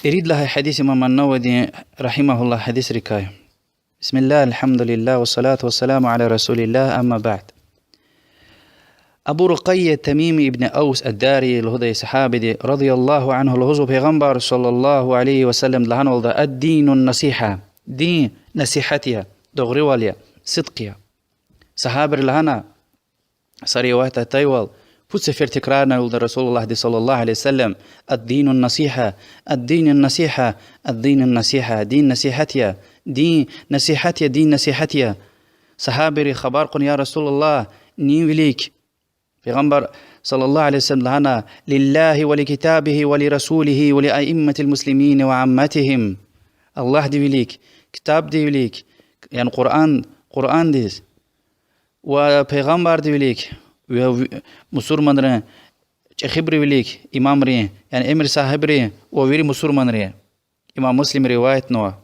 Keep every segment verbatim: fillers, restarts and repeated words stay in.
Ирид лагьай гьадис имам ан-Нававидин, رحمه الله, гьадисрикай. بسم الله، الحمد لله، والصلاة والسلام على رسول الله، أما بعد. Абу Рукъайя Тамим ибн Авс ад-Дари лугьудай сагьабиди, رضي الله عنه, лугьузва: Пайгъамбар صلى الله عليه وسلمди лагьанвалда: الدين النصيحة, дин насигьат я, дугъривал я, сидкъ я. Сагьабийри лагьана, са риваятда атайвал, пуд сефер текрарнавалда Расулуллагьди صلى الله عليه وسلم: الدين النصيحة، الدين النصيحة، الدين النصيحة, дин насигьат я, дин насигьат я, дин насигьат я. Сагьабийри хабар кьуна: يا رسول الله, нин вилик? Пайгъамбар صلى الله عليه وسلمди лагьана: لله ولكتابه ولرسوله ولأئمة المسلمين وعامتهم. Аллагьди вилик, ктабди вилик, яни Къуръан, Къуръандиз, ва пайгъамбарди вилик, ва ви-, мусурманрин чӀехибуру вилик, имамрин, яни эмир сагьибрин ва вири мусурманрин. Имам Муслим риваятнава.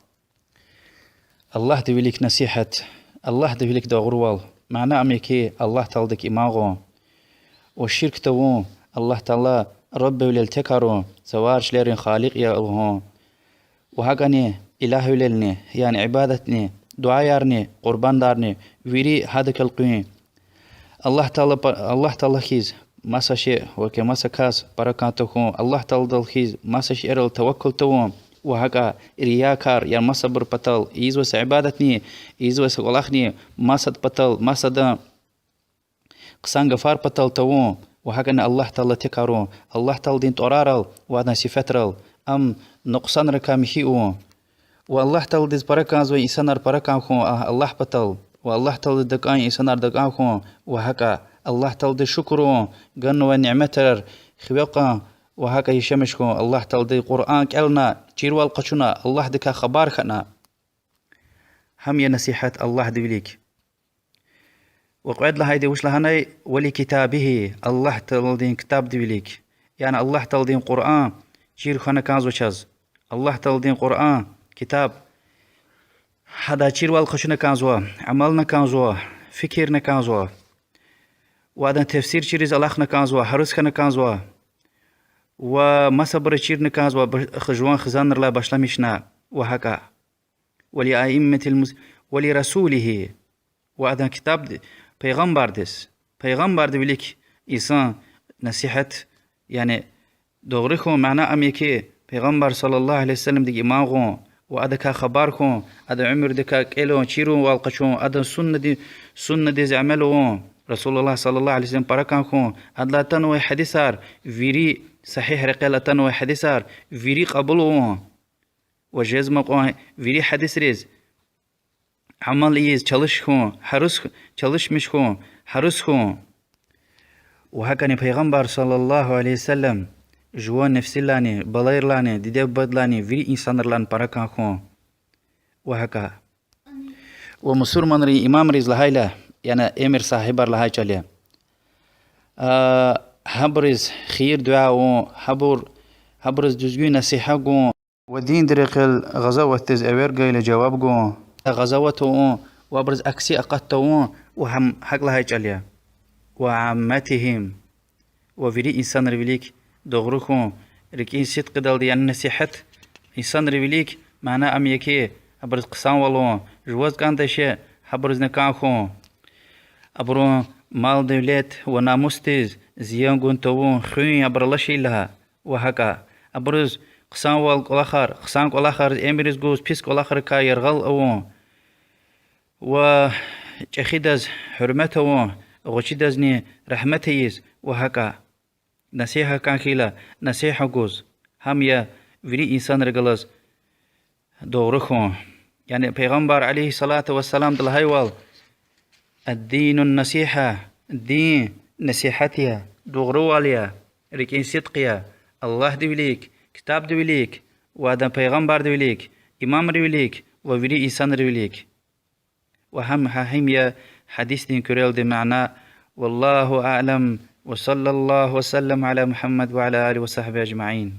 Аллагьди вилик насигьат, Аллагьди вилик дугъривал, мана ам я хьи, Аллагь Тааладик иман гъун ва ширк тавун, Аллагь Таала Раббивилел текарун, цавар чилерин Халикь я лугьун. Ва гьакӀани илагьвилелни, яни ибадатни, дуьаярни, къурбандарни, вири гьадакал къуьн. Аллагь Таала па-, Аллагь Таала хьиз маса шей ва ке маса кас пара кӀан тахьун, Аллагь Тааладал хьиз маса шейэрал таваккул тавун, ва гьакӀа риякар, яни масабур патал ийизвай са ибадатни, ийизвай са кӀвалахни масад патал, масадан хъсан гафар патал тавун, ва гьакӀани Аллагь Таала текарун, Аллагь Тааладин тӀварарал ва адан сифетрал, ам нукьсанрикай михьи авун. Ва Аллагь Тааладиз пара кӀанзавай инсанар пара кӀан хьун, а, Аллагь патал, ва Аллагь Тааладиз дакӀан инсанар дакӀан хьун, ва гьакӀа Аллагь Тааладиз шукур авун, ганвай ниметар хиве кьун, ва гьакӀа яшамиш хьун, Аллагь Таалади Къуръан кӀелна, чирвал къачуна, Аллагьдикай хабар хьана. Гьам я насигьат Аллагьди вилик. Ва кьвед лагьайди вуч лагьанай? ولكتابه, Аллагь Тааладин ктабди вилик. Яни Аллагь Тааладин Къуръан чир хьана кӀанзава чаз. Аллагь Тааладин Къуръан, ктаб, гьадай чирвал къачуна кӀанзава, амална кӀанзава, фикирна кӀанзава. Ва адан тефсир чириз алахъна кӀанзава, гьарис хьана кӀанзава. Ва масабуруз чирна кӀанзава, ба-, жуван хизанрилай башламишна, ва гьакӀа. ولأئمة المس-، ولرسوله. Ва адан ктабди, пайгъамбардиз, пайгъамбарди вилик инсан насигьат, яни дугъри хьун, мана ам я хьи, Пайгъамбар صلى الله عليه وسلمдик иман гъун ва адакай хабар хьун, адан уьмуьрдикай кӀелун, чирвал къачун, адан суннади-, суннадиз амал авун, رسول الله صلى الله عليه وسلم пара кӀан хьун, адалай атанвай гьадисар, вири сагьигь рекьел атанвай гьадисар, вири кьабул авун. Ва жезмай кьван вири гьадисриз амал ийиз чалиш хьун, гьарис, чалишмиш хьун, гьарис хьун. Ва гьакӀани Пайгъамбар صلى الله عليه وسلم жуван нефсилайни, балайрилайни, диде-бубадилайни, вири инсанрилайни пара кӀан хьун. Ва гьакӀа. Ва мусурманрин имамриз лагьайла, яни эмир сагьибар лагьай чӀал я. А, гьабуриз хийир-дуьа авун, гьабур, гьабуриз дуьзгуьн насигьат гун, ва диндин рекьел гъазаватдиз эвер гайила жаваб гун, гъазават авун, ва абуруз акси акъат тавун, ва гьам гьакӀ лагьай чӀал я. وعامتهم. Ва вири инсанрин вилик дугъри хьун, рикӀин сидкьидалди, яни насигьат, инсанрин вилик, мана ам я хьи, абуруз хъсанвал авун, жуваз кӀандай шей гьабурузни кӀан хьун. Абурун мал-девлет ва намусдиз зиян гун тавун, хуьн абур алачирла, ва гьакӀа. Абуруз хъсанвал кӀвалахар, хъсан кӀвалахар эмириз гуз, пис кӀвалахрикай яргъал авун. Ва чӀехидаз гьуьрмет авун, гъвечӀидазни рагьмет ийиз, ва гьакӀа. Насигьат кӀан хьайила, насигьат гуз. Гьам я вири инсанрихъ галаз дугъри хьун. Яни Пайгъамбар عليه الصلاة والسلامди лагьайвал: الدين النصيحة, дин насигьат я, дугъривал я, рикӀин сидкь я, Аллагьди вилик, ктабди вилик, ва адан пайгъамбарди вилик, имамри вилик ва вири инсанри вилик. Ва гьам, гьа гьим я гьадисдин куьрелди мана. والله أعلم، وصلى الله وسلم على محمد وعلى آله وصحبه أجمعين.